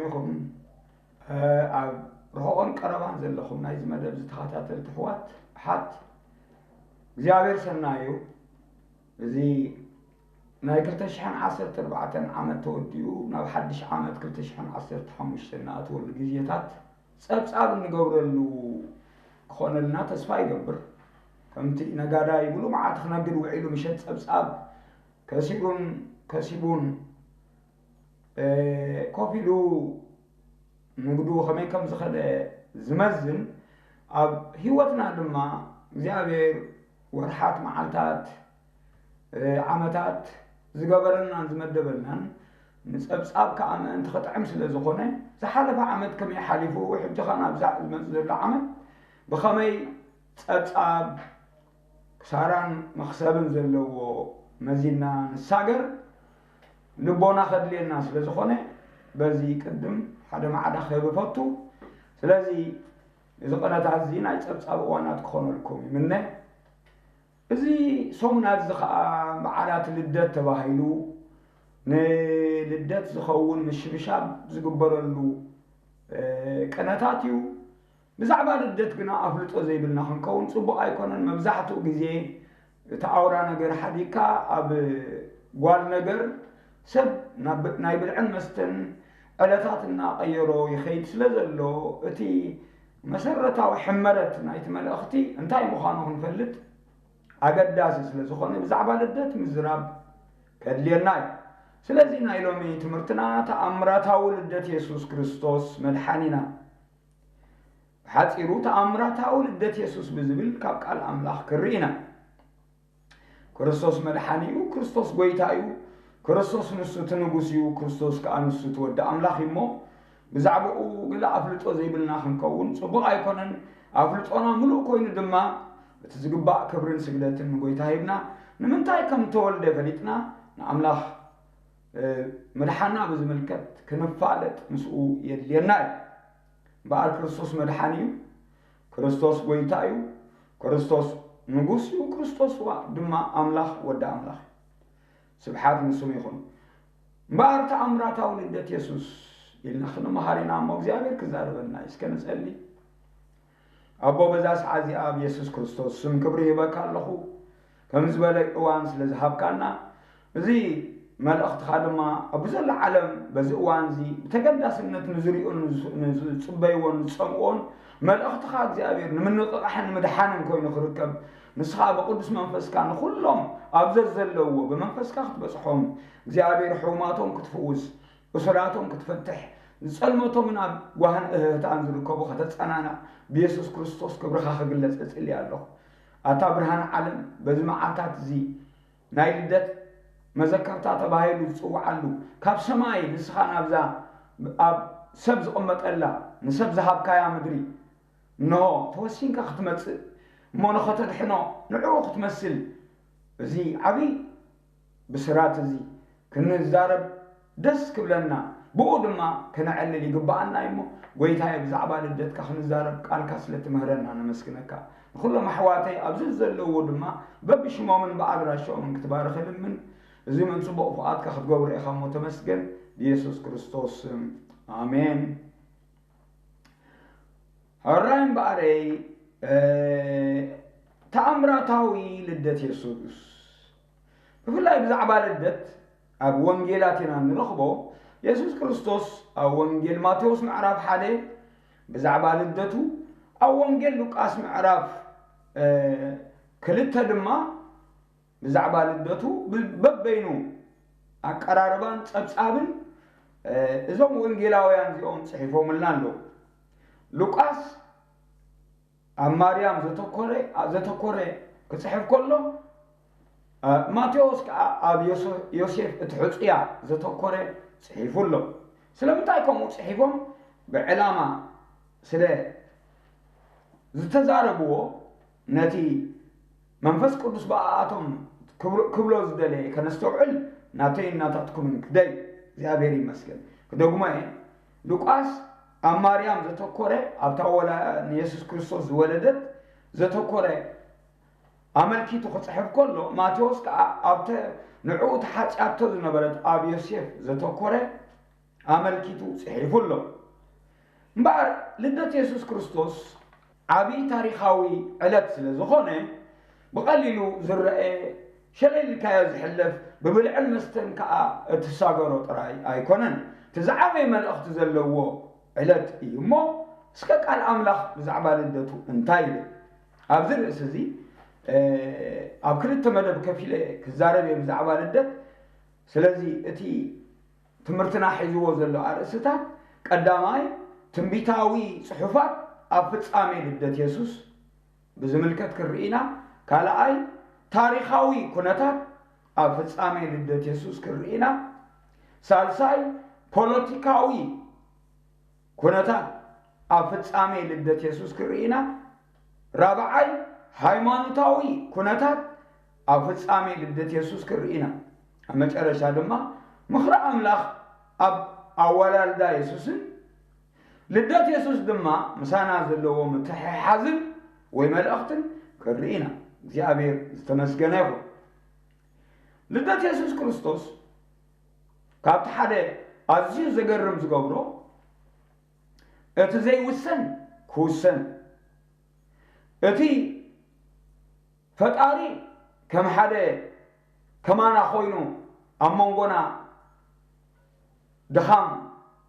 ኢኹም ኣብ ርሑቕን ቀረባን ዘለኹም ናይዚ መደብ ዝተኸታተልቲ ኣሕዋት ኣሓት እግዚኣብሔር ሰናይ እዩ። እዚ ናይ ክልተ ሽሕን ዓሰርተ ኣርባዕተን ዓመት ተወዲኡ ናብ ሓድሽ ዓመት ክልተ ሽሕን ዓሰርተ ሓሙሽተን ንኣትወሉ ግዜታት ጸብጻብ እንገብረሉ ክኾነልና ተስፋ ይገብር። ከምቲ ነጋዳይ ሙሉእ መዓልቲ ክነግድ ውዒሉ ምሸት ጸብጻብ ከሲሩን ከሲቡን ኮፍ ኢሉ ንግዱ ከመይ ከም ዝኸደ ዝመዝን፣ ኣብ ህይወትና ድማ እግዚኣብሔር ወርሓት፣ መዓልታት፣ ዓመታት ዝገበረልናን ዝመደበልናን ንጸብጻብ ከዓ ምእንቲ ክጥዕም ስለ ዝኾነ፣ ዝሓለፈ ዓመት ከመይ ሓሊፉ፣ ሕጂ ኸኣ ናብዛ ዝመጽእ ዘሎ ዓመት ብኸመይ ጸብጻብ ክሳራን መኽሰብን ዘለዎ መዚንና ንሳገር ልቦና ከድልየና ስለ ዝኾነ፣ በዚ ቅድም ሓደ ማዕዳ ክህብ እፈቱ። ስለዚ እዚ ቅነታት እዚ ናይ ጸብጻብ እዋናት ክኾነልኩም ይምነ። እዚ ሰሙናት እዚ ኸኣ በዓላት ልደት ተባሂሉ ንልደት ዝኸውን ምሽብሻብ ዝግበረሉ ቅነታት እዩ። ብዛዕባ ልደት ግና ኣፍልጦ ዘይብልና ክንከውን ጽቡቕ ኣይኮነን። መብዛሕትኡ ግዜ እቲ ኣውራ ነገር ሓዲግካ ኣብ ጓል ነገር ሰብ ናይ ብልዕን መስተን ዕለታት እናቐየሮ ይኸይድ ስለ ዘሎ፣ እቲ መሰረታዊ ሕመረት ናይቲ መልእኽቲ እንታይ ምዃኑ ክንፈልጥ ኣገዳሲ ስለ ዝኾነ፣ ብዛዕባ ልደት ምዝራብ ከድልየና እዩ። ስለዚ ናይ ሎሚ ትምህርትና ተኣምራታዊ ልደት የሱስ ክርስቶስ መድሓኒና። ብሓጺሩ ተኣምራታዊ ልደት የሱስ ብዝብል ካብ ቃል ኣምላኽ ክርኢ ኢና። ክርስቶስ መድሓኒ እዩ፣ ክርስቶስ ጐይታ እዩ፣ ክርስቶስ ንሱ እቲ ንጉስ እዩ፣ ክርስቶስ ከኣ ንሱ እቲ ወዲ ኣምላኽ እዩ እሞ፣ ብዛዕባኡ ገለ ኣፍልጦ ዘይብልና ክንከውን ጽቡቕ ኣይኮነን። ኣፍልጦና ምሉእ ኮይኑ ድማ፣ እቲ ዝግባእ ክብርን ስግደትን ንጐይታ ሂብና፣ ንምንታይ ከም እተወልደ ፈሊጥና፣ ንኣምላኽ ምድሓና ብዝምልከት ክንፋለጥ ምስኡ የድልየና እዩ። እምበኣር ክርስቶስ መድሓኒ እዩ፣ ክርስቶስ ጐይታ እዩ፣ ክርስቶስ ንጉስ እዩ፣ ክርስቶስ ድማ ኣምላኽ ወዲ ኣምላኽ እዩ። ስብሓት ንስሙ ይኹን። እምበኣር ተኣምራታዊ ልደት የሱስ ኢልና ክንመሃር ኢና እሞ እግዚኣብሔር ክዛረበና እዩ። እስከ ንጸሊ። ኣቦ፣ በዛ ሰዓት እዚኣ ኣብ የሱስ ክርስቶስ ስም ክብሪ ይህበካ ኣለኹ። ከምዚ ዝበለ እዋን ስለ ዝሃብካና፣ እዚ መልእኽትኻ ድማ ኣብ ብዘሎ ዓለም በዚ እዋን እዚ ብተገዳስነት ንዝሪኡን ንዝ-፣ ንዝጽበይዎን ንዝጸምዎን መልእኽትኻ እግዚኣብሔር ንምንቕቓሕን ንምድሓንን ኮይኑ ክርከብ፣ ንስኻ ብቅዱስ መንፈስካ ንኹሎም ኣብ ዘዘለውዎ ብመንፈስካ ክትበጽሖም፣ እግዚኣብሔር ሕሙማቶም ክትፍውስ፣ እሱራቶም ክትፈትሕ፣ ዝጸልመቶምን ኣብ ጓህን እህህታን ዝርከቡ ከተጸናንዕ፣ ብየሱስ ክርስቶስ ክብርኻ ክግለጽ እጽሊ ኣለኹ። ኣታ ብርሃን ዓለም፣ በዚ መዓልታት እዚ ናይ ልደት መዘከርታ ተባሂሉ ዝጽውዓሉ፣ ካብ ሰማይ ንስኻ ናብዛ ኣብ ሰብ ዝቕመጠላ ንሰብ ዝሃብካያ ምድሪ፣ እንሆ ተወሲንካ ክትመጽእ፣ እሞ ንኸተድሕኖ ንዕኡ ክትመስል፣ እዚ ዓብዪ ብስራት እዚ ክንዛረብ ደስ ክብለና፣ ብኡ ድማ ክነዕልል ይግብኣና እዩ። እሞ ጐይታየ፣ ብዛዕባ ልደትካ ክንዛረብ ቃልካ ስለ ትምህረና ነመስግነካ። ንኹሎም ኣሕዋተይ ኣብዚ ዘለዉ ድማ በብሽሞምን ብኣድራሻኦምን ክትባርኽ እልምን። እዚ እውን ጽቡቕ ፍቓድካ ክትገብሮ ኢኻ እሞ ተመስገን። ብየሱስ ክርስቶስ ስም፣ ኣሜን። ሕራይ እምበኣረይ፣ እ፣ ተኣምራታዊ ልደት የሱስ። ብፍላይ ብዛዕባ ልደት ኣብ ወንጌላት ኢና እንረኽቦ። የሱስ ክርስቶስ ኣብ ወንጌል ማቴዎስ ምዕራፍ ሓደ ብዛዕባ ልደቱ፣ ኣብ ወንጌል ሉቃስ ምዕራፍ፣ እ፣ ክልተ ድማ ብዛዕባ ልደቱ ብ-፣ በበይኑ ኣቀራርባን ጸብጻብን፣ እ፣ እዞም ወንጌላውያን እዚኦም ጽሒፎምልና ኣለዉ። ሉቃስ ኣብ ማርያም ዘተኮረ፣ ዘተኮረ ክጽሕፍ ከሎ፣ እ፣ ማቴዎስ ከኣ ኣብ ዮሴ-፣ ዮሴፍ እቲ ሕጹያ ዘተኮረ ጽሒፉ ኣሎ። ስለምንታይ ከምኡ ጽሒፎም? ብዕላማ ስለ ዝተዛረብዎ፣ ነቲ መንፈስ ቅዱስ ብኣኣቶም ክብሎ፣ ክብሎ ዝደለየ ከነስተውዕል፣ ናተይን ናታትኩምን ክደይ፣ እግዚኣብሔር ይመስገን። ክደግሞ እየ። ሉቃስ ኣብ ማርያም ዘተኮረ፣ ኣብታ ወላ-፣ ንየሱስ ክርስቶስ ዝወለደት ዘተኮረ ኣመልኪቱ ክጽሕፍ ከሎ፣ ማቴዎስ ከኣ ኣብተ ንዕኡ ተሓጽያቶ ዝነበረት ኣብ ዮሴፍ ዘተኮረ ኣመልኪቱ ጽሒፉ ኣሎ። እምበኣር ልደት የሱስ ክርስቶስ ዓብዪ ታሪኻዊ ዕለት ስለ ዝኾነ፣ ብቐሊሉ ዝረአ፣ ሸለል ኢልካዮ ዝሕለፍ፣ ብብልዕን መስተን ከኣ እትሳገሮ ጥራይ ኣይኮነን። እቲ ዝዓበየ መልእኽቲ ዘለዎ ዕለት እዩ እሞ፣ እስከ ቃል ኣምላኽ ብዛዕባ ልደቱ እንታይ ይብል? ኣብዚ ርእሲ እዚ፣ እ፣ ኣብ ክልተ መደብ ከፊለ ክዛረብ እየ ብዛዕባ ልደት። ስለዚ እቲ ትምህርትና ሒዝዎ ዘሎ ኣርእስታት፣ ቀዳማይ፣ ትንቢታዊ ጽሑፋት ኣብ ፍጻሜ ልደት የሱስ ብዝምልከት ክንርኢ ኢና። ካልኣይ፣ ታሪኻዊ ኩነታት ኣብ ፍጻሜ ልደት የሱስ ክንርኢ ኢና። ሳልሳይ፣ ፖለቲካዊ ኩነታት ኣብ ፍጻሜ ልደት የሱስ ክንርኢ ኢና። ራብዓይ፣ ሃይማኖታዊ ኩነታት ኣብ ፍጻሜ ልደት የሱስ ክንርኢ ኢና። ኣብ መጨረሻ ድማ፣ ምኽሪ ኣምላኽ ኣብ ኣወላልዳ የሱስን ልደት የሱስ ድማ ምሳና ዘለዎ ምትሕሓዝን ወይ መልእኽትን ክንርኢ ኢና። እግዚኣብሔር ዝተመስገነ ይኹን። ልደት የሱስ ክርስቶስ ካብቲ ሓደ ኣዝዩ ዘገርም ዝገብሮ፣ እቲ ዘይውሰን ክውሰን፣ እቲ ፈጣሪ ከም ሓደ ከማና ኮይኑ ኣብ መንጎና ድኻም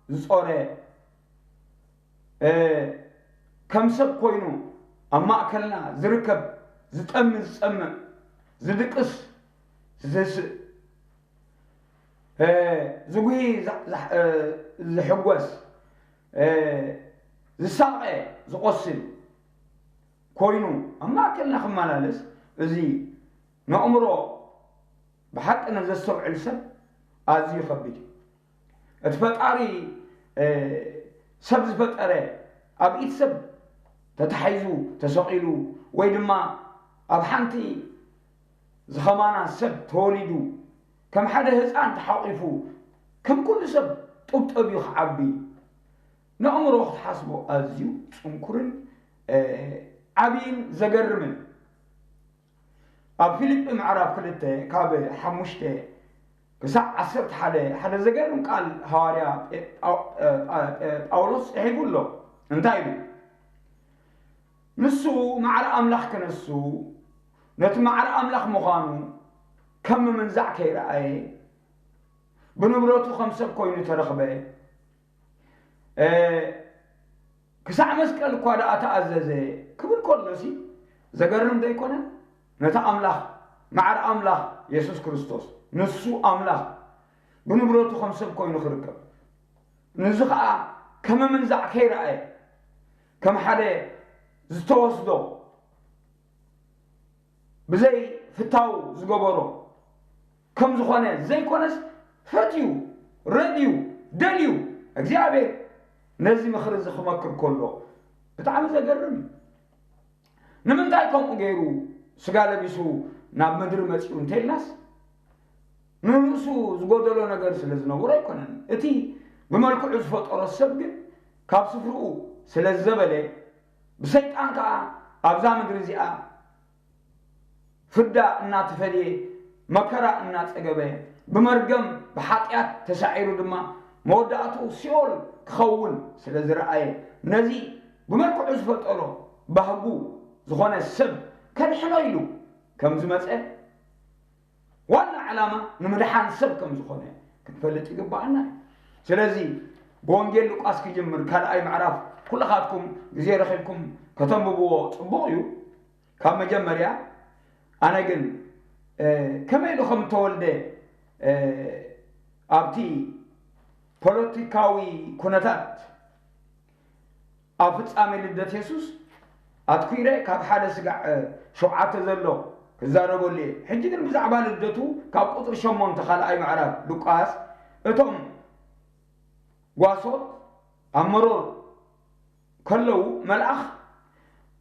ዝጾረ፣ እ፣ ከም ሰብ ኮይኑ ኣብ ማእከልና ዝርከብ፣ ዝጠሚ ዝጸምእ፣ ዝድቅስ ዝስእ፣ እ፣ ዝጉሂ ዛ-፣ ዛ-፣ እ፣ ዝሕጎስ፣ እ፣ ዝሳቐ ዝቖስል ኮይኑ ኣብ ማእከልና ክመላለስ፣ እዚ ንኣእምሮ ብሓቂ ንዘስተውዕል ሰብ ኣዝዩ ከቢድ እዩ። እቲ ፈጣሪ፣ እ፣ ሰብ ዝፈጠረ ኣብ ኢድ ሰብ ተታሒዙ ተሰቒሉ፣ ወይ ድማ ኣብ ሓንቲ ዝኸማና ሰብ ተወሊዱ፣ ከም ሓደ ህፃን ተሓቂፉ፣ ከም ኩሉ ሰብ ጡብጠብ እዩ ክዓቢ። ንኣእምሮ ክትሓስቦ ኣዝዩ ጽንኩርን፣ እ፣ ዓብይን ዘገርምን። ኣብ ፊልጲ ምዕራፍ ክልተ ካብ ሓሙሽተ ክሳዕ ዓሰርተ ሓደ ሓደ ዘገርም ቃል ሃዋርያ ጴ-፣ ጳው-፣ እ፣ ጳ-፣ እ፣ ጳውሎስ ጽሒፉ ኣሎ። እንታይ ኢሉ? ንሱ ማዕረ ኣምላኽ ክነሱ፣ ነቲ ማዕረ ኣምላኽ ምዃኑ ከም ምምንዛዕ ከይረኣየ፣ ብንብረቱ ከም ሰብ ኮይኑ ተረኽበ። እ፣ ክሳዕ መስቀል እኳ ደኣ ተኣዘዘ ክብል ከሎሲ ዘገርም ዶ ኣይኮነን? ነቲ ኣምላኽ፣ ማዕረ ኣምላኽ የሱስ ክርስቶስ፣ ንሱ ኣምላኽ ብንብረቱ ከም ሰብ ኮይኑ ክርከብ፣ ንዚ ኸኣ ከም ምንዛዕ ከይረኣየ፣ ከም ሓደ ዝተወስዶ ብዘይ ፍታው ዝገበሮ ከም ዝኾነ ዘይኮነስ፣ ፈትዩ፣ ረድዩ፣ ደልዩ፣ እግዚኣብሔር ነዚ ምኽሪ እዚ ክመክር ከሎ ብጣዕሚ ዘገርም እዩ። ንምንታይ ከምኡ ገይሩ ስጋ ለቢሱ ናብ ምድሪ መጺኡ እንተኢልናስ፣ ንርእሱ ዝጎደሎ ነገር ስለ ዝነበሮ ኣይኮነን። እቲ ብመልክዑ ዝፈጠሮ ሰብ ግን ካብ ስፍርኡ ስለ ዘበለ፣ ብሰይጣን ከኣ ኣብዛ ምድሪ እዚኣ ፍዳ እናተፈድየ፣ መከራ እናጸገበ፣ ብመርገም ብሓጢኣት ተሳዒሩ ድማ መወዳእትኡ ሲኦል ክኸውን ስለ ዝረኣየ፣ ነዚ ብመልክዑ ዝፈጠሮ ባህጉ ዝኾነ ሰብ ከድሕኖ ኢሉ ከም ዝመጸ፣ ዋና ዓላማ ንምድሓን ሰብ ከም ዝኾነ ክንፈልጥ ይግባኣና እዩ። ስለዚ ብወንጌል ሉቃስ ክጅምር፣ ካልኣይ ምዕራፍ፣ ኩልኻትኩም ግዜ ረኺብኩም ከተንብብዎ ጽቡቕ እዩ። ካብ መጀመርያ ኣነ ግን፣ እ፣ ከመይ ኢሉ ከም ተወልደ፣ እ፣ ኣብቲ ፖለቲካዊ ኩነታት ኣብ ፍጻሜ ልደት የሱስ ኣትኲረ ካብ ሓደ ስጋዕ፣ እ፣ ሸውዓተ ዘሎ ክዛረበሉ እየ። ሕጂ ግን ብዛዕባ ልደቱ ካብ ቁጽሪ ሸሞንተ ካልኣይ ምዕራፍ ሉቃስ፣ እቶም ጓሶት ኣብ መሮር ከለዉ፣ መልኣኽ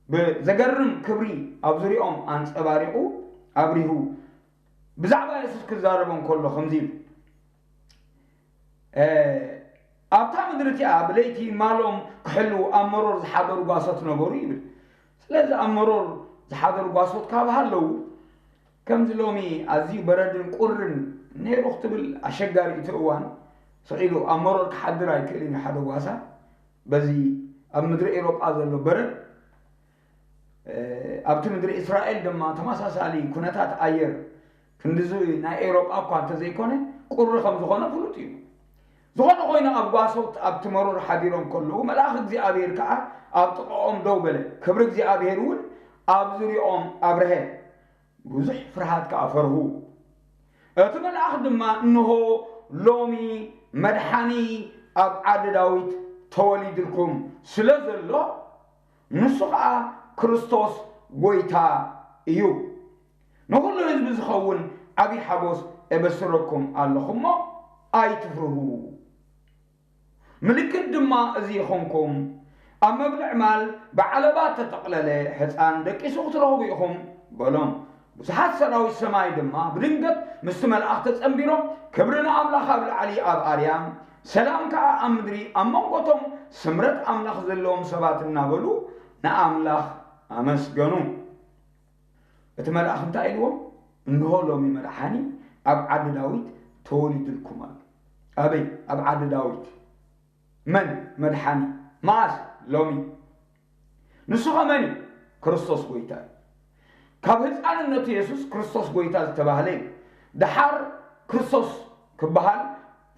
ብዘገርም ክብሪ ኣብ ዙርያኦም ኣንጸባሪቑ ኣብሪሁ ብዛዕባ የሱስ ክዛረቦም ከሎ ከምዚ ኢሉ፣ እ፣ ኣብታ ምድሪ እቲኣ ብለይቲ ማሎም ክሕልዉ ኣብ መሮር ዝሓደሩ ጓሶት ነበሩ ይብል። ስለዚ ኣብ መሮር ዝሓደሩ ጓሶት ካብ ሃለዉ፣ ከምዚ ሎሚ ኣዝዩ በረድን ቁርን ነይሩ ክትብል ኣሸጋሪ እቲ እዋን፣ ስቕ ኢሉ ኣብ መሮር ክሓድር ኣይክእልን እዩ ሓደ ጓሳ። በዚ ኣብ ምድሪ ኤውሮጳ ዘሎ በረድ፣ እ፣ ኣብቲ ምድሪ እስራኤል ድማ ተመሳሳሊ ኩነታት ኣየር ክንድዚ ናይ ኤውሮጳ እኳ እንተዘይኮነ ቁሪ ከም ዝኾነ ፍሉጥ እዩ። ዝኾነ ኮይኑ ኣብ ጓሶት ኣብቲ መሮር ሓዲሮም ከለዉ መልኣኽ እግዚኣብሔር ከኣ ኣብ ጥቓኦም ደው በለ። ክብሪ እግዚኣብሔር እውን ኣብ ዙርያኦም ኣብርሀ። ብዙሕ ፍርሃት ከኣ ፈርሁ። እቲ መልኣኽ ድማ፣ "እንሆ ሎሚ መድሓኒ ኣብ ዓዲ ዳዊት ተወሊድልኩም ስለ ዘሎ፣ ንሱ ኸኣ ክርስቶስ ጐይታ እዩ። ንኹሉ ህዝቢ ዝኸውን ዓብዪ ሓጎስ እበስረኩም ኣለኹ እሞ ኣይትፍርሁ። ምልክት ድማ እዚ ይኹንኩም፣ ኣብ መብልዕ ማል ብዓለባ እተጠቕለለ ሕፃን ደቂሱ ክትረኽቡ ኢኹም" በሎም። ብዙሓት ሰራዊት ሰማይ ድማ ብድንገት ምስቲ መልኣኽ ተጸንቢሮም፣ "ክብሪ ንኣምላኽ ኣብ ላዕሊ ኣብ ኣርያም፣ ሰላም ከኣ ኣብ ምድሪ ኣብ መንጎቶም ስምረት ኣምላኽ ዘለዎም ሰባት" እናበሉ ንኣምላኽ ኣመስገኑ። እቲ መልኣኽ እንታይ ኢልዎም? "እንሆ ሎሚ መድሓኒ ኣብ ዓዲ ዳዊት ተወሊድልኩም ኣሎ።" ኣበይ? ኣብ ዓዲ ዳዊት። መን? መድሓኒ። መኣስ? ሎሚ። ንሱ ኸ መን እዩ? ክርስቶስ ጐይታ እዩ። ካብ ህፃንነቱ የሱስ ክርስቶስ ጐይታ ዝተባህለ እዩ። ደሓር ክርስቶስ ክበሃል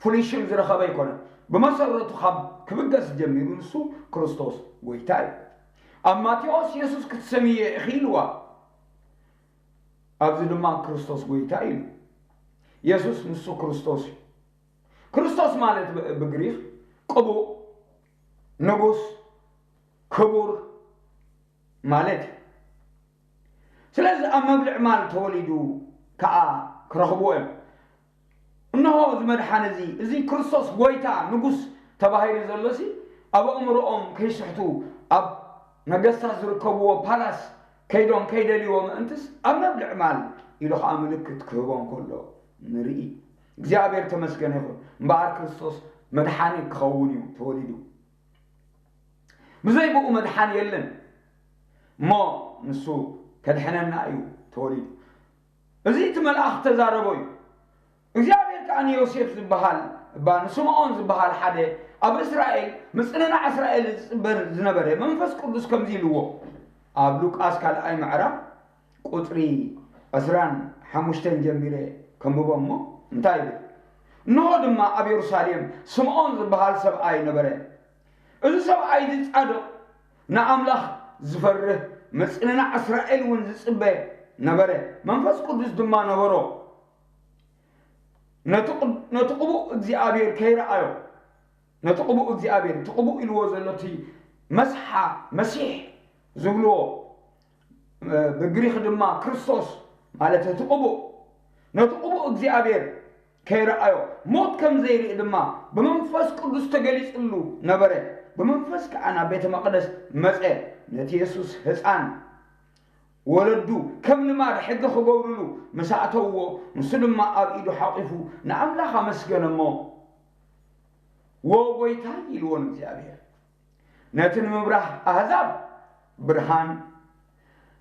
ፍሉይ ሽም ዝረኸበ ኣይኮነን። ብመሰረቱ ካብ ክብገስ ጀሚሩ ንሱ ክርስቶስ ጐይታ እዩ። ኣብ ማቴዎስ የሱስ ክትሰምዮ ኢኺ ኢልዋ፣ ኣብዚ ድማ ክርስቶስ ጐይታ ኢሉ። የሱስ ንሱ ክርስቶስ እዩ። ክርስቶስ ማለት ብ-፣ ብግሪኽ ቅቡእ፣ ንጉስ፣ ክቡር ማለት እዩ። ስለዚ ኣብ መብልዕ ማል ተወሊዱ ከኣ ክረኽብዎ እዮም። እንሆ እዚ መድሓኒ እዚ፣ እዚ ክርስቶስ ጐይታ ንጉስ ተባሂሉ ዘሎ ሲ፣ ኣብ ኣእምሮኦም ከይስሕቱ ኣብ ነገስታት ዝርከብዎ ፓላስ ከይዶም ከይደልይዎ ምእንትስ ኣብ መብልዕ ማል ኢሉ ኸዓ ምልክት ክህቦም ከሎ ንርኢ። እግዚኣብሔር ተመስገነ ይኹን። እምበኣር ክርስቶስ መድሓኒ ክኸውን እዩ ተወሊዱ። ብዘይ ብኡ መድሓኒ የለን። እሞ ንሱ ከድሕነና እዩ ተወሊዱ። እዚ እቲ መልኣኽ ተዛረቦ እዩ። እግዚኣብሔር ከኣ ንዮሴፍ ዝበሃል፣ እባ ንስምዖን ዝበሃል ሓደ ኣብ እስራኤል፣ ምጽንናዕ እስራኤል ዝጽበ ዝነበረ መንፈስ ቅዱስ ከምዚ ኢልዎ፣ ኣብ ሉቃስ ካልኣይ ምዕራፍ ቁጽሪ ዕስራን ሓሙሽተን ጀሚረ ከንብቦ እሞ እንታይ ይብል? እንሆ ድማ ኣብ የሩሳሌም ስምዖን ዝበሃል ሰብኣይ ነበረ። እዚ ሰብኣይ እዚ ጻድቕ፣ ንኣምላኽ ዝፈርህ፣ ምጽንናዕ እስራኤል እውን ዝጽበ ነበረ። መንፈስ ቅዱስ ድማ ነበሮ። ነቲ ቅብ-፣ ነቲ ቅቡእ እግዚኣብሔር ከይረኣዮ፣ ነቲ ቅቡእ እግዚኣብሔር፣ እቲ ቅቡእ ኢልዎ ዘሎ እቲ መስሓ፣ መሲሕ ዝብልዎ፣ እ፣ ብግሪኽ ድማ ክርስቶስ ማለት እቲ ቅቡእ፣ ነቲ ቅቡእ እግዚኣብሔር ከይረኣዮ፣ ሞት ከም ዘይርኢ ድማ ብመንፈስ ቅዱስ ተገሊጽሉ ነበረ። ብመንፈስ ከኣ ናብ ቤተ መቕደስ መጸ። ነቲ የሱስ ህጻን ወለዱ ከም ልማድ ሕጊ ክገብርሉ ምስ ኣእተውዎ፣ ንሱ ድማ ኣብ ኢዱ ሓቂፉ ንኣምላኽ ኣመስገነ እሞ፣ "ዎ ጐይታይ" ኢልዎ ንእግዚኣብሔር። "ነቲ ንምብራህ ኣህዛብ ብርሃን፣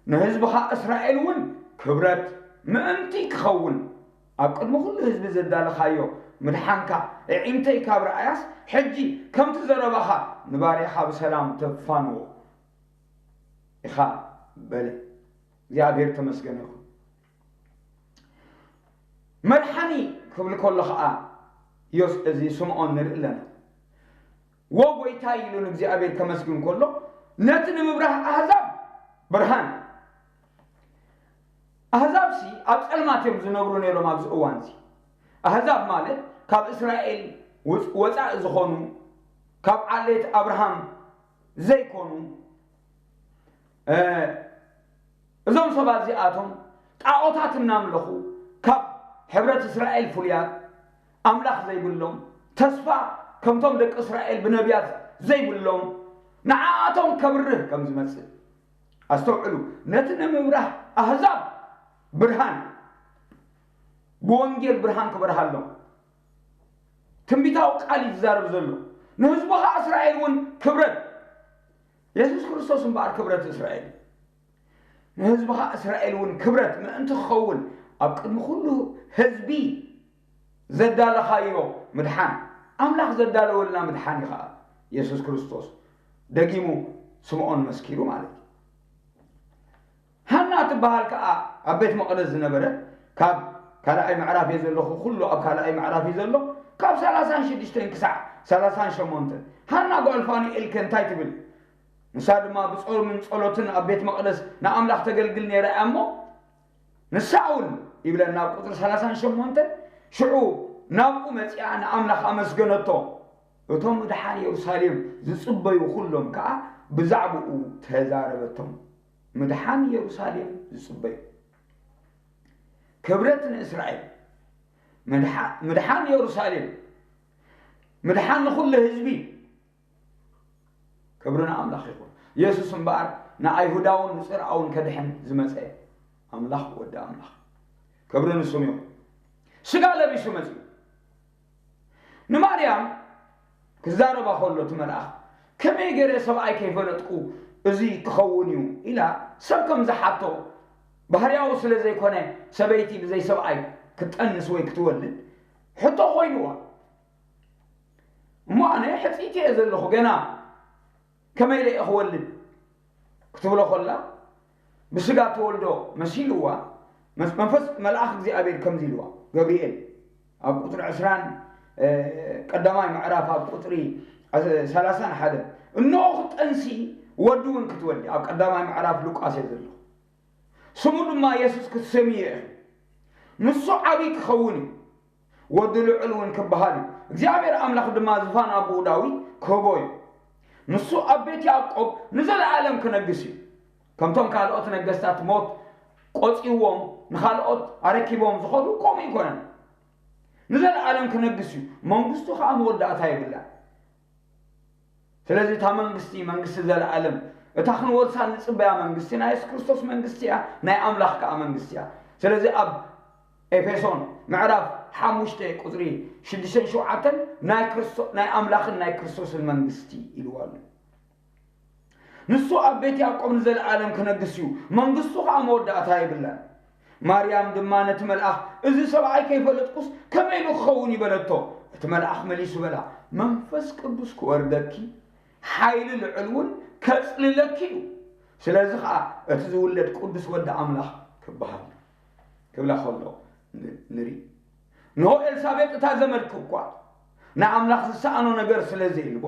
ንህዝብኻ እስራኤል እውን ክብረት ምእንቲ ክኸውን፣ ኣብ ቅድሚ ኩሉ ህዝቢ ዘዳለኻዮ ምድሓንካ፣ ኣዒንተይ ካብ ረኣያስ፣ ሕጂ ከምቲ ዘረባኻ ንባርያኻ ብሰላም ተፋንዎ ኢኻ" በለ። እግዚኣብሔር ተመስገነ ይኹን። መድሓኒ ክብል ከሎ ኸዓ ዮስ-፣ እዚ ስምዖን ንርኢ ኣለና። "ዎ ጐይታይ" ኢሉ ንእግዚኣብሔር ከመስግን ከሎ፣ ነቲ ንምብራህ ኣህዛብ ብርሃን። ኣህዛብሲ ኣብ ጸልማት እዮም ዝነብሩ ነይሮም ኣብዚ እዋንዚ። ኣህዛብ ማለት ካብ እስራኤል ውጽ-፣ ወጻኢ ዝኾኑ፣ ካብ ዓሌት ኣብርሃም ዘይኮኑ፣ እ፣ እዞም ሰባት እዚኣቶም ጣዖታት እናምለኹ፣ ካብ ሕብረት እስራኤል ፍሉያት፣ ኣምላኽ ዘይብሎም፣ ተስፋ ከምቶም ደቂ እስራኤል ብነቢያት ዘይብሎም፣ ንዓኣቶም ከብርህ ከም ዝመጽእ ኣስተውዕሉ። ነቲ ንምብራህ ኣህዛብ ብርሃን፣ ብወንጌል ብርሃን ክበርሃሎም ትንቢታዊ ቃል እዩ ዝዛረብ ዘሎ። ንህዝቡ ኸዓ እስራኤል እውን ክብረት፣ የሱስ ክርስቶስ እምበኣር ክብረት እስራኤል እዩ። ንህዝብኻ እስራኤል እውን ክብረት ምእንቲ ክኸውን፣ ኣብ ቅድሚ ኩሉ ህዝቢ ዘዳለኻዮ ምድሓን፣ ኣምላኽ ዘዳለወልና ምድሓን እዩ ኸዓ የሱስ ክርስቶስ። ደጊሙ ስምዖን መስኪሩ ማለት እዩ። ሃና ትበሃል ከኣ ኣብ ቤት መቕደስ ዝነበረት፣ ካብ ካልኣይ ምዕራፍ እየ ዘለኹ፣ ኩሉ ኣብ ካልኣይ ምዕራፍ እዩ ዘሎ፣ ካብ ሰላሳን ሽዱሽተን ክሳዕ ሰላሳን ሸሞንተን። ሃና ጓል ፋኑኤል ከ እንታይ ትብል? ንሳ ድማ ብጾምን ጸሎትን ኣብ ቤት መቕደስ ንኣምላኽ ተገልግል ነይራ እያ እሞ፣ ንሳ እውን ይብለና ኣብ ቁጽሪ ሰላሳን ሸሞንተን፣ ሽዑ ናብኡ መጺኣ ንኣምላኽ ኣመስገነቶ። እቶም ምድሓን የሩሳሌም ዝጽበዩ ኩሎም ከኣ ብዛዕባኡ ተዛረበቶም። ምድሓን የሩሳሌም ዝጽበዩ። ክብረት ንእስራኤል። ምድሓ-፣ ምድሓን የሩሳሌም። ምድሓን ንኹሉ ህዝቢ። ክብሪ ንኣምላኽ ይኹን። የሱስ እምበኣር ንኣይሁዳውን ንጽርኣውን ከድሕን ዝመጸ ኣምላኽ፣ ወዲ ኣምላኽ። ክብሪ ንስሙ ይኹን። ስጋ ለቢሱ መጺኡ። ንማርያም ክዛረባ ከሎ እቲ መልኣኽ፣ "ከመይ ገይረ ሰብኣይ ከይፈለጥኩ እዚ ክኸውን እዩ?" ኢላ ሰብ ከም ዝሓቶ ባህርያዊ ስለ ዘይኮነ፣ ሰበይቲ ብዘይ ሰብኣይ ክትጠንስ ወይ ክትወልድ ሕቶ ኮይንዋ። "እሞ ኣነ ሕጽይቲ እየ ዘለኹ፣ ገና ከመይ ኢለ እየ ክወልድ?" ክትብሎ ከላ፣ ብስጋ ተወልዶ መሲልዋ፣ መስ-፣ መንፈስ መልኣኽ እግዚኣብሔር ከምዚ ኢልዋ፣ ገብርኤል ኣብ ቁጽሪ ዕስራን፣ እ፣ ቀዳማይ ምዕራፍ ኣብ ቁጽሪ፣ እ፣ ሰላሳን ሓደን፣ "እንሆ ክትጠንሲ ወዲ እውን ክትወልዲ"፣ ኣብ ቀዳማይ ምዕራፍ ሉቃስ እየ ዘለኹ። "ስሙ ድማ የሱስ ክትሰምዮ ኢኺ። ንሱ ዓብዪ ክኸውን እዩ። ወዲ ልዑል እውን ክበሃል እዩ። እግዚኣብሔር ኣምላኽ ድማ ዝፋን ኣቦኡ ዳዊት ክህቦ እዩ። ንሱ ኣብ ቤት ያዕቆብ ንዘለኣለም ክነግስ እዩ።" ከምቶም ካልኦት ነገስታት ሞት ቆጺዎም ንኻልኦት ኣረኪቦም ዝኸዱ ከምኡ ኣይኮነን። ንዘለኣለም ክነግስ እዩ። መንግስቱ ከኣ መወዳእታ የብላን። ስለዚ እታ መንግስቲ፣ መንግስቲ ዘለኣለም፣ እታ ክንወርሳ እንጽበያ መንግስቲ ናይ የሱስ ክርስቶስ መንግስቲ እያ፣ ናይ ኣምላኽ ከኣ መንግስቲ እያ። ስለዚ ኣብ ኤፌሶን ምዕራፍ ሓሙሽተ ቁጽሪ ሽዱሽተን ሸውዓተን ናይ ክርስቶ-፣ ናይ ኣምላኽን ናይ ክርስቶስን መንግስቲ ኢልዋ ኣሎ። "ንሱ ኣብ ቤት ያዕቆብ ንዘለኣለም ክነግስ እዩ፣ መንግስቱ ከኣ መወዳእታ የብላን።" ማርያም ድማ ነቲ መልኣኽ፣ "እዚ ሰብኣይ ከይፈለጥኩስ ከመይ ኢሉ ክኸውን እዩ?" በለቶ። እቲ መልኣኽ መሊሱ በላ፣ "መንፈስ ቅዱስ ክወርደኪ፣ ሓይሊ ልዑል እውን ከጽልለኪ እዩ። ስለዚ ኸኣ እቲ ዝውለድ ቅዱስ ወዲ ኣምላኽ ክበሃል እዩ" ክብላ ከሎ ን-፣ ንርኢ። እንሆ ኤልሳቤጥ እታ ዘመድኪ እኳ ንኣምላኽ ዝሰኣኖ ነገር ስለ ዘይልቦ፣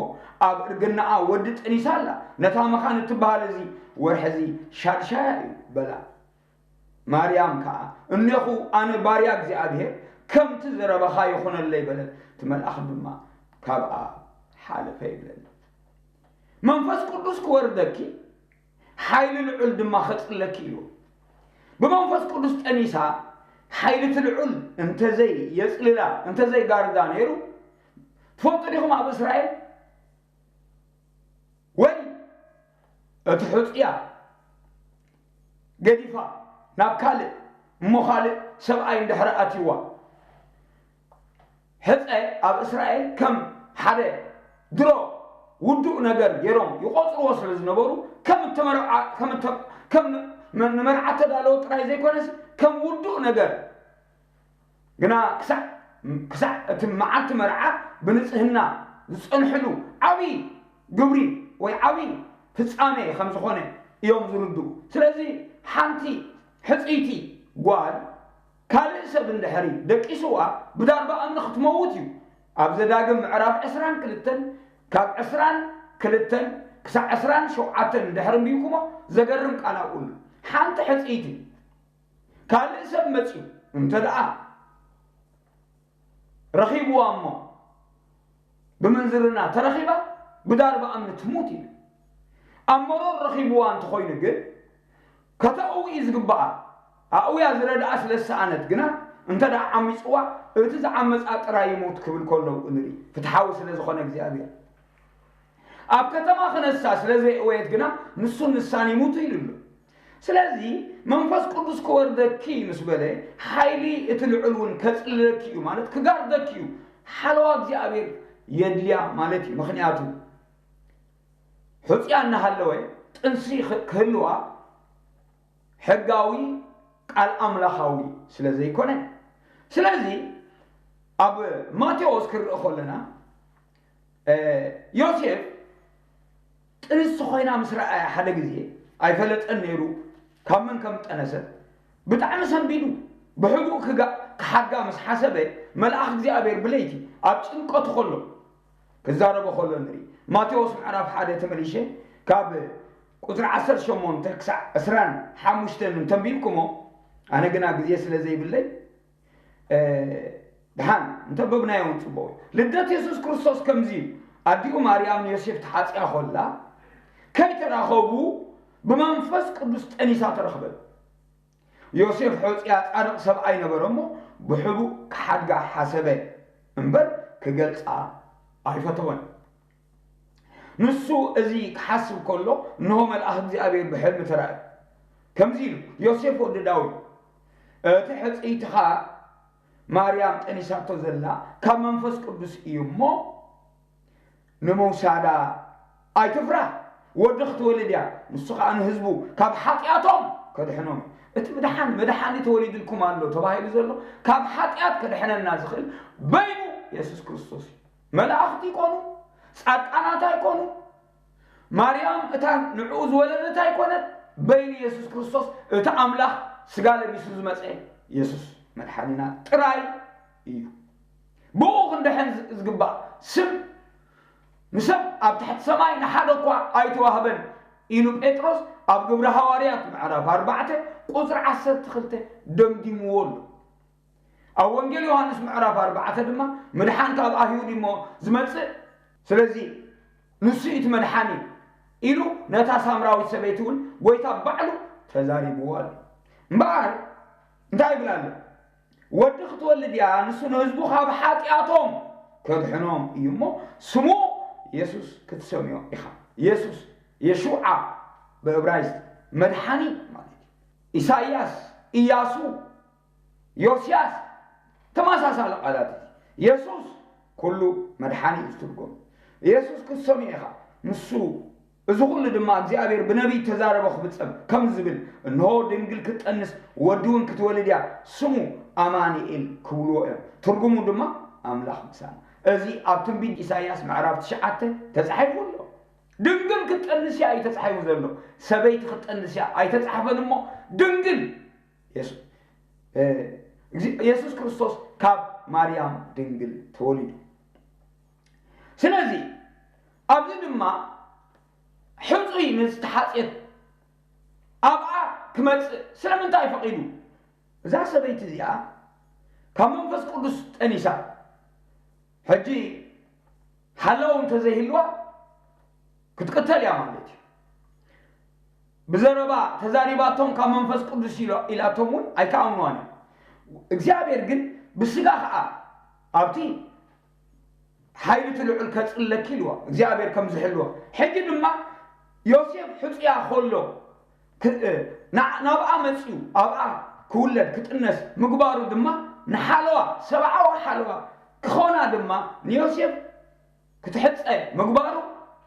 ኣብ እርግናኣ ወዲ ጠኒሳ ኣላ። ነታ መኻን እትበሃል እዚ ወርሒ እዚ ሻድሻያ እዩ በላ። ማርያም ከኣ፣ "እኔኹ ኣነ ባርያ እግዚኣብሔር፣ ከምቲ ዘረባኻ ይኹነለይ" በለት። እቲ መልኣኽ ድማ ካብኣ ሓለፈ ይብለና። መንፈስ ቅዱስ ክወርደኪ፣ ሓይሊ ልዑል ድማ ከጽልለኪ ኢሉ። ብመንፈስ ቅዱስ ጠኒሳ፣ ሓይሊ እቲ ልዑል እንተዘይ የጽልላ፣ እንተዘይ ጋርዳ ነይሩ፣ ትፈልጡ ዲኹም ኣብ እስራኤል ወይ እቲ ሕጹያ ገዲፋ ናብ ካልእ እሞ ካልእ ሰብኣይ እንድሕር ኣትይዋ፣ ሕጸ ኣብ እስራኤል ከም ሓደ ድሮ ውዱእ ነገር ገይሮም ይቖጽርዎ ስለ ዝነበሩ፣ ከም እተመርዓ-፣ ከም እተ-፣ ከም ን-፣ ንመርዓ እተዳለወ ጥራይ ዘይኮነስ፣ ከም ውዱእ ነገር ግና ክሳዕ፣ ክሳዕ እቲ መዓልቲ መርዓ ብንጽህና ዝጸንሕሉ ዓብዪ ግብሪ ወይ ዓብዪ ፍጻሜ ከም ዝኾነ እዮም ዝርድኡ። ስለዚ ሓንቲ ሕጽይቲ ጓል ካልእ ሰብ እንድሕሪ ደቂስዋ ብዳርባ እምኒ ክትመውት እዩ። ኣብ ዘዳግም ምዕራፍ ዕስራን ክልተን ካብ ዕስራን ክልተን ክሳዕ ዕስራን ሸውዓተን እንድሕሪ ኣንቢብኩሞ ዘገርም ቃል ኣብኡ ኣሎ። ሓንቲ ሕጽይቲ ካልእ ሰብ መጺኡ እንተ ደኣ ረኺብዋ እሞ ብምንዝርና ተረኺባ ብዳርባ እምኒ ትሙት እዩ። ኣብ መሮር ረኺብዋ እንተኾይኑ ግን ከተእዊ እዩ ዝግባኣ። ኣእውያ ዝረድኣ ስለ ዝሰኣነት ግና እንተ ደኣ ዓሚጽዋ እቲ ዝዓመጻ ጥራይ ይሙት ክብል ከሎ ንርኢ። ፍትሓዊ ስለ ዝኾነ እግዚኣብሔር። ኣብ ከተማ ክነሳ ስለ ዘየእወየት ግና ንሱን ንሳን ይሙቱ ኢሉ ኣሎ። ስለዚ መንፈስ ቅዱስ ክወርደኪ ምስ በለ ሓይሊ እቲ ልዑል እውን ከጽልለኪ እዩ ማለት ክጋርደኪ እዩ። ሓለዋ እግዚኣብሔር የድልያ ማለት እዩ። ምኽንያቱ ሕጽያ እናሃለወ ጥንሲ ክ-፣ ክህልዋ ሕጋዊ ቃል ኣምላኻዊ ስለ ዘይኮነ። ስለዚ ኣብ ማቴዎስ ክንርኢ ከለና ዮሴፍ ጥንስቲ ኮይና ምስ ረኣያ ሓደ ግዜ ኣይፈለጠን ነይሩ ካብ መን ከም ጠነሰት። ብጣዕሚ ሰንቢዱ፣ ብሕቡእ ክሓድጋ ምስ ሓሰበ፣ መልኣኽ እግዚኣብሔር ብለይቲ ኣብ ጭንቀቱ ከሎ ክዛረቦ ከሎ ንርኢ። ማቴዎስ ምዕራፍ ሓደ ተመሊሸ ካብ ቁፅሪ ዓሰርተ ሸሞንተ ክሳዕ ዕስራን ሓሙሽተን እንተንቢብኩሞ፣ ኣነ ግና ግዜ ስለ ዘይብለይ ደሓን እንተንበብናዮ እውን ፅቡቕ እዩ። ልደት የሱስ ክርስቶስ ከምዚ እዩ። ኣዲኡ ማርያም ንዮሴፍ ተሓፅያ ኮላ ከይተራኸቡ ብመንፈስ ቅዱስ ጠኒሳ ተረኽበ። ዮሴፍ ሖፅያ ፃድቕ ሰብኣይ ነበረ እሞ ብሕቡእ ክሓድጋ ሓሰበ እምበር ክገልፃ ኣይፈተወን። ንሱ እዚ ክሓስብ ከሎ እንሆ መልኣኽ እግዚኣብሔር ብሕልሚ ተራእዩ። ከምዚ ኢሉ፣ ዮሴፍ ወዲ ዳዊት፣ እቲ ሕፅይትኻ ማርያም ጠኒሳቶ ዘላ ካብ መንፈስ ቅዱስ እዩ እሞ ንምውሳዳ ኣይትፍራህ። ወዲ ክትወልድ እያ፣ ንሱ ከዓ ንህዝቡ ካብ ሓጢኣቶም ከድሕኖም እዩ። እቲ ምድሓን መድሓኒ ተወሊድልኩም ኣሎ ተባሂሉ ዘሎ ካብ ሓጢኣት ከድሕነና ዝኽእል በይኑ የሱስ ክርስቶስ እዩ። መላእኽቲ ይኮኑ፣ ፃድቃናት ኣይኮኑ፣ ማርያም እታ ንዕኡ ዝወለደት ኣይኮነት። በይኑ የሱስ ክርስቶስ እቲ ኣምላኽ ስጋ ለቢሱ ዝመፀ የሱስ መድሓኒና ጥራይ እዩ። ብኡ ክንድሕን ዝግባእ ስም ንሰብ ኣብ ትሕቲ ሰማይ ንሓደ እኳ ኣይተዋህበን ኢሉ ጴጥሮስ ኣብ ግብሪ ሃዋርያት ምዕራፍ ኣርባዕተ ቁፅሪ ዓሰርተ ክልተ ደምዲምዎ ኣሎ። ኣብ ወንጌል ዮሃንስ ምዕራፍ ኣርባዕተ ድማ ምድሓን ካብ ኣይሁድ እሞ ዝመፅእ፣ ስለዚ ንሱ እቲ መድሓኒ ኢሉ ነታ ሳምራዊት ሰበይቲ እውን ጎይታ ባዕሉ ተዛሪብዎ ኣሎ። እምበኣር እንታይ ይብል ኣሎ? ወዲ ክትወልድ እያ፣ ንሱ ንህዝቡ ካብ ሓጢኣቶም ከድሕኖም እዩ እሞ ስሙ የሱስ ክትሰምዮ ኢኻ። የሱስ፣ የሹዓ ብእብራይስጥ መድሓኒ ማለት እዩ። ኢሳይያስ፣ ኢያሱ፣ ዮስያስ ተመሳሳሊ ቃላት እዩ። የሱስ ኩሉ መድሓኒ እዩ ዝትርጎም። የሱስ ክትሰምዮ ኢኻ። ንሱ እዚ ኩሉ ድማ እግዚኣብሔር ብነቢይ ተዛረቦ ክፍጸም ከም ዝብል፣ እንሆ ድንግል ክትጠንስ ወዲ እውን ክትወልድ እያ፣ ስሙ ኣማኑኤል ክብልዎ እዮም። ትርጉሙ ድማ ኣምላኽ ምሳና። እዚ ኣብ ትንቢት ኢሳይያስ ምዕራፍ ትሽዓተ ተጻሒፉ ኣሎ። ድንግል ክትጠንስ እያ እዩ ተጻሒፉ ዘሎ። ሰበይቲ ክትጠንስ እያ ኣይተጻሕፈን እሞ ድንግል የሱ- እ፣ እግዚ- የሱስ ክርስቶስ ካብ ማርያም ድንግል ተወሊዱ። ስለዚ ኣብዚ ድማ ሕጹይ ንዝተሓጽየት ኣብኣ ክመጽእ ስለምንታይ ፈቒዱ? እዛ ሰበይቲ እዚኣ ካብ መንፈስ ቅዱስ ጠኒሳ ሕጂ ሓላው እንተዘይህልዋ ክትቅተል እያ ማለት እዩ። ብዘረባ ተዛሪባቶም ካብ መንፈስ ቅዱስ ኢሎ- ኢላቶም እውን ኣይከኣምንዋን እዮም። እግዚኣብሔር ግን ብስጋ ከዓ ኣብቲ ሓይሊ እቲ ልዑል ከጽለኪ ኢልዋ እግዚኣብሔር ከም ዝሕልዋ። ሕጂ ድማ ዮሴፍ ሕጹያ ከሎ ክ- እ፣ ና- ናብኣ መጺኡ ኣብኣ ክውለድ ክጥነስ ምግባሩ ድማ ንሓለዋ ሰብኣዋ ሓለዋ ክኾና ድማ ንዮሴፍ ክትሕጸ ምግባሩ፣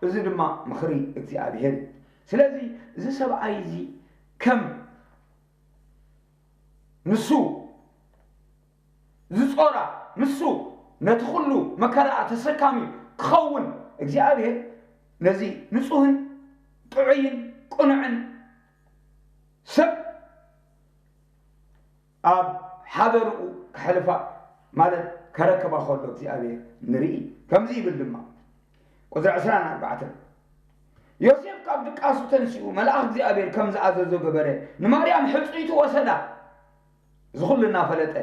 እዚ ድማ ምኽሪ እግዚኣብሔር እዩ። ስለዚ እዚ ሰብኣይ እዚ ከም ንሱ ዝጾራ፣ ንሱ ነቲ ኩሉ መከራኣ ተሰካሚ ክኸውን እግዚኣብሔር ነዚ ንጹህን ጥዑይን ቅኑዕን ሰብ ኣብ ሓደርኡ ከሕልፋ ማለት ከረክባ ከሎ እግዚኣብሔር ንርኢ። ከምዚ ይብል ድማ ቁፅሪ ዕስራን ኣርባዕተን፣ ዮሴፍ ካብ ድቃሱ ተንሲኡ መልኣኽ እግዚኣብሔር ከም ዝኣዘዞ ገበረ፣ ንማርያም ሕፅይቱ ወሰዳ። እዚ ኩሉ እናፈለጠ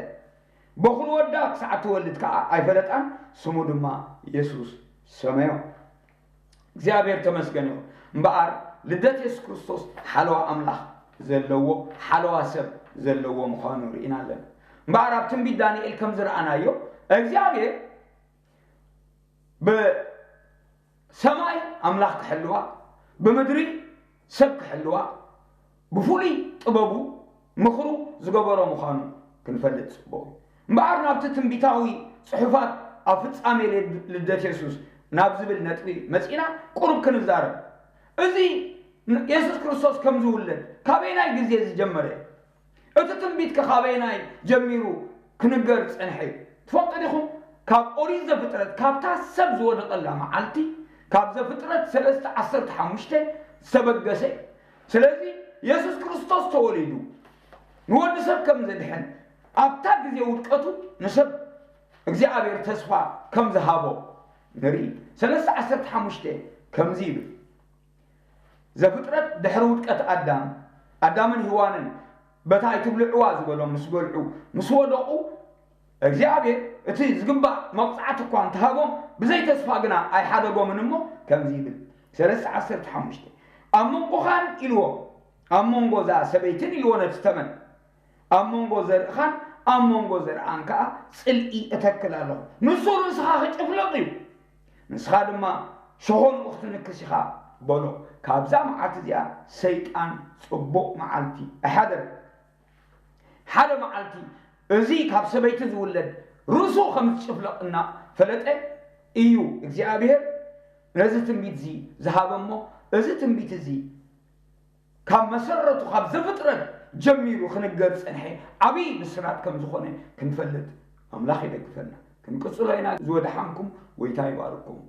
በኹሪ ወዳ ክሳዕ እትወልድ ከዓ ኣይፈለጣን፣ ስሙ ድማ የሱስ ሰመዮ። እግዚኣብሔር ተመስገን ይኹን። እምበኣር ልደት የሱስ ክርስቶስ ሓለዋ ኣምላኽ ዘለዎ፣ ሓለዋ ሰብ ዘለዎ ምዃኑ ርኢና ኣለና። እምበኣር ኣብ ትንቢት ዳንኤል ከም ዝረኣናዮ እግዚኣብሔር ብሰማይ ኣምላኽ ክሕልዋ፣ ብምድሪ ሰብ ክሕልዋ፣ ብፍሉይ ጥበቡ ምኽሩ ዝገበሮ ምዃኑ ክንፈልጥ ጽቡቕ እዩ። እምበኣር ናብቲ ትንቢታዊ ጽሑፋት ኣብ ፍጻሜ ልድ- ልደት የሱስ ናብ ዝብል ነጥቢ መጺና ቁሩብ ክንዛረብ። እዚ ን- የሱስ ክርስቶስ ከም ዝውለድ ካበየናይ ግዜ ዝጀመረ? እቲ ትንቢት ከ ካበየናይ ጀሚሩ ክንገር ዝጸንሐ እዩ? ትፈልጡ ዲኹም? ካብ ኦሪት ዘፍጥረት፣ ካብታ ሰብ ዝወደቐላ መዓልቲ፣ ካብ ዘፍጥረት ሰለስተ ዓሰርተ ሓሙሽተ ዝተበገሰ እዩ። ስለዚ የሱስ ክርስቶስ ተወሊዱ ንወዲ ሰብ ከም ዘድሕን፣ ኣብታ ግዜ ውድቀቱ ንሰብ እግዚኣብሔር ተስፋ ከም ዝሃቦ ንርኢ። ሰለስተ ዓሰርተ ሓሙሽተ ከምዚ ይብል። ዘፍጥረት ድሕሪ ውድቀት ኣዳም፣ ኣዳምን ሄዋንን በታ ኣይትብልዕዋ ዝበሎም ምስ በልዑ፣ ምስ ወደቑ፣ እግዚኣብሔር እቲ ዝግባእ መቕጻዕቲ እኳ እንተሃቦም፣ ብዘይ ተስፋ ግና ኣይሓደጎምን እሞ ከምዚ ይብል። ሰለስተ ዓሰርተ ሓሙሽተ ኣብ መንጎኻን ኢልዎ፣ ኣብ መንጎ እዛ ሰበይትን ኢልዎ ነቲ ተመን፣ ኣብ መንጎ ዘርእኻን ኣብ መንጎ ዘርኣን ከኣ ጽልኢ እተክል ኣለኹ። ንሱ ርእስኻ ክጭፍልቕ እዩ፣ ንስኻ ድማ ሸኾንኡ ክትንክስ ኢኻ በሎ። ካብዛ መዓልቲ እዚኣ ሰይጣን ጽቡቕ መዓልቲ ኣይሓደረን። ሓደ መዓልቲ እዚ ካብ ሰበይቲ ዝውለድ ርእሱ ከም ዝጭፍለቕ እናፈለጠ እዩ እግዚኣብሔር ነዚ ትንቢት እዚ ዝሃበ እሞ፣ እዚ ትንቢት እዚ ካብ መሰረቱ፣ ካብ ዘፍጥረት ጀሚሩ ክንገር ዝጸንሐ ዓብዪ ብስራት ከም ዝኾነ ክንፈልጥ ኣምላኽ ይደግፈና። ክንቅጽሎ ኢና። ዝወደሓንኩም ጎይታ ይባርኩም።